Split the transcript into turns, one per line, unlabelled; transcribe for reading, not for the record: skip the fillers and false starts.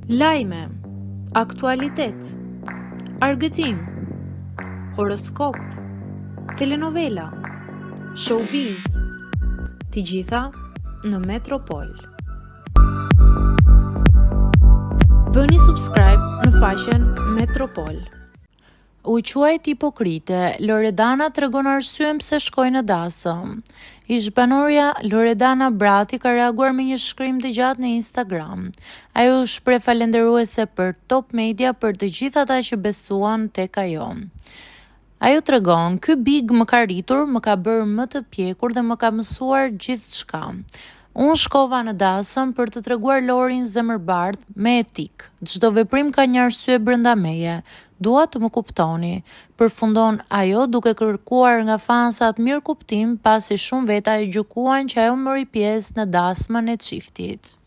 Lajme, aktualitet, argëtim, horoskop, telenovela, showbiz, të gjitha në Metropol. Bëni subscribe në faqen Metropol. U quajt hipokrite, Loredana tregon arsyen pse shkoi në dasëm. Ish-banorja Loredana Brati ka reaguar me një shkrim të gjatë në Instagram. Ajo u shpreh falënderuese për Top Media për të gjithë ata që besuan tek ajo. Ajo tregon, ky big më ka rritur, më ka bërë më të pjekur dhe më ka mësuar gjithçka. Unë shkova në dasëm për të treguar Lorin zemërbardhë, me etikë. Çdo veprim ka një arsye brenda meje. Dua të më kuptoni. Përfundon ajo duke kërkuar nga fansat mirëkuptim pasi shumë veta e gjykuan që ajo mori pjesë në dasmën e çiftit.